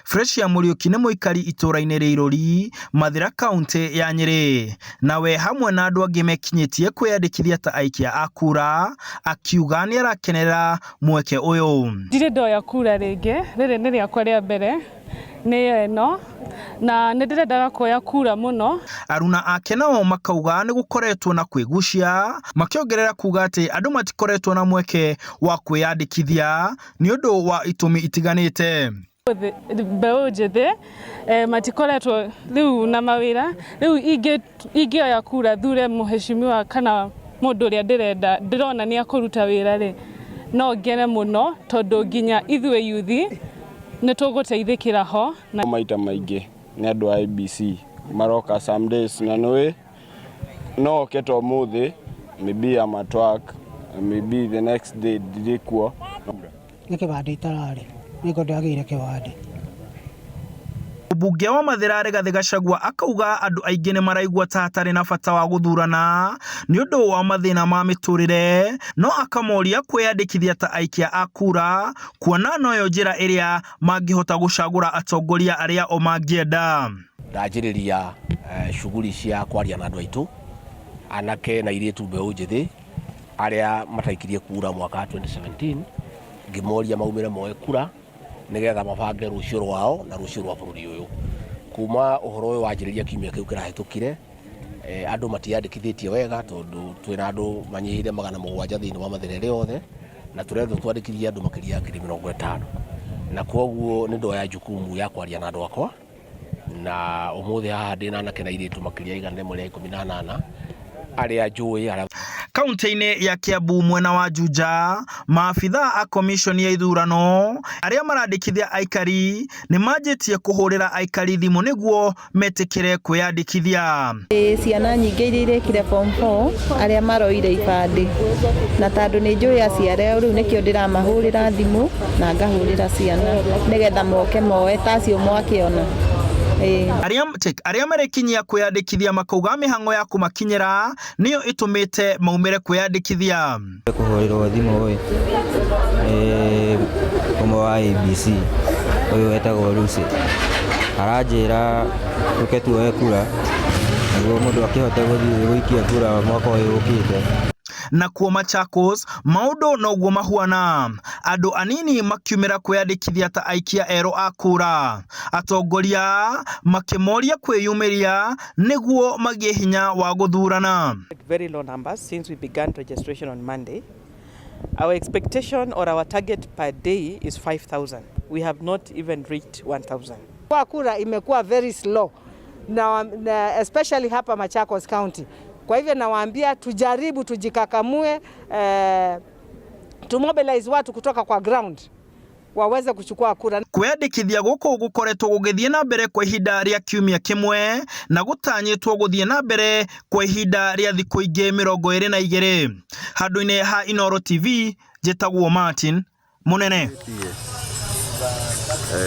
Fresia Mũriũki nĩ mũikari itũra-inĩ rĩa Irũri, Mathĩra kauntĩ ya Nyĩrĩ. Nawe hamwe na andũ angĩ mekinyĩtie kwĩyandĩkithia ta aikia a kura, akiuga nĩarakenerera mweke ũyũ. Ndirĩ ndoya kura rĩngĩ, rĩrĩ nĩ rĩakwa rĩa mbere nĩyo ĩno, na nĩ ndĩrendaga kuoya kura mũno. Aruna ake nao makauga nĩ gũkoretwo na kwĩgucia, makĩongerera kuga atĩ andũ matikoretwo na mweke wa kwĩyandĩkithia nĩ ũndũ wa itũmi itiganĩte. Mbeũ njĩthĩ matikoretwo rĩu na mawĩra, rĩu ingĩoya kura thure mũheshimiwa kana mũndũ ũrĩa ndĩrenda ndĩrona nĩ akũruta wĩra rĩ, no ngene mũno tondũ nginya ithuĩ yuthi nĩ tũgũteithĩkĩra ho. Na maita maingĩ nĩ andũ a IEBC maroka some days na nĩũĩ no oke ta ũmũthĩ, maybe I'm at work, maybe the next day ndirĩ kuo. Nĩ kĩbandĩ itararĩ, nĩguo ndagĩire kĩbandĩ. Mũmbunge wa Mathĩra Rigathĩ Gachagua akauga andũ aingĩ nĩ maraigua ta hatarĩ na bata wa gũthurana nĩ ũndũ wa mathĩna ma mĩtũrĩre, no akamoria kwĩyandĩkithia ta aikia a kura kuona noyo njĩra ĩrĩa mangĩhota gũcagũra atongoria arĩa o mangĩenda. Ndanjĩrĩria shughuli cia kwaria na andũ aitũ, anake na airĩtu mbeũ njĩthĩ arĩa mataikirie kura mwaka wa 2017, ngĩmoria maumĩre moe kura nĩgetha mabange rũciũ rwao na rũciũ rwa bũrũri ũyũ. Kuma ũhoro ũyũ wanjĩrĩria kiumia kĩu kĩrahĩtũkire, andũ matiandĩkithĩtie wega tondũ twĩna andũ manyihĩire 700 thĩinĩ wa Mathĩra ĩrĩ yothe, na tũrendwo twandĩkithie andũ makĩria ya 50,000. Na kwoguo nĩ ndoya jukumu ya kwaria na andũ akwa, na ũmũthĩ haha ndĩna anake na airĩtu makĩria 118 arĩa njũĩ arĩa. Kauntĩ-inĩ ya Kiambu mwena wa Juja, maabithaa a komiconi ya ithurano arĩa marandĩkithia aikari nĩ manjĩtie kũhũrĩra aikari thimũ nĩguo metĩkĩre kwĩyandĩkithia. Ciana nyingĩ iria irĩkire form 4 arĩa maroire ibandĩ, na tondũ nĩ njũĩ aciari ao, rĩu nĩkĩo ndĩramahũrĩra thimũ na ngahũrĩra ciana nĩgetha moke moe ta acio mwakĩona. Arĩa marekinyia kwĩyandĩkithia makauga mĩhang'o ya kũmakinyĩra nĩyo ĩtũmĩte maumĩre kwĩyandĩkithia. Kũhũrĩrwo thimũ ĩ nĩ ũmwe wa IEBC ũyũ wetagwo Lucy, aranjĩra tũke tuoe kura nĩguo mũndũ akĩhote gũthiĩ gũikia kura mwaka ũyũ ũkĩte. Nakuo Machakos maũndũ noguo mahuana, andũ anini makiumĩra kwĩyandĩkithia ta aikia erũ a kura, atongoria makĩmoria kwĩyumĩria nĩguo magĩe hinya wa gũthurana. Very low numbers since we began registration on Monday. Our expectation or our target per day is 5,000. We have not even reached 1,000. Kwa kura imekuwa very slow na especially hapa Machakos County. Kwa hivyo nawaambia tujaribu tujikakamue, tumobilize watu kutoka kwa ground waweze kuchukua kura. Kwĩyandĩkithia gũkũ gũkoretwo gũgĩthiĩ na mbere kwa ihinda rĩa kiumia kĩmwe na gũtanyĩtwo gũthiĩ na mbere kwa ihinda rĩa thikũ ingĩ 22. Handũ-inĩ ha Inooro TV, njĩtagwo Martin Mũnene.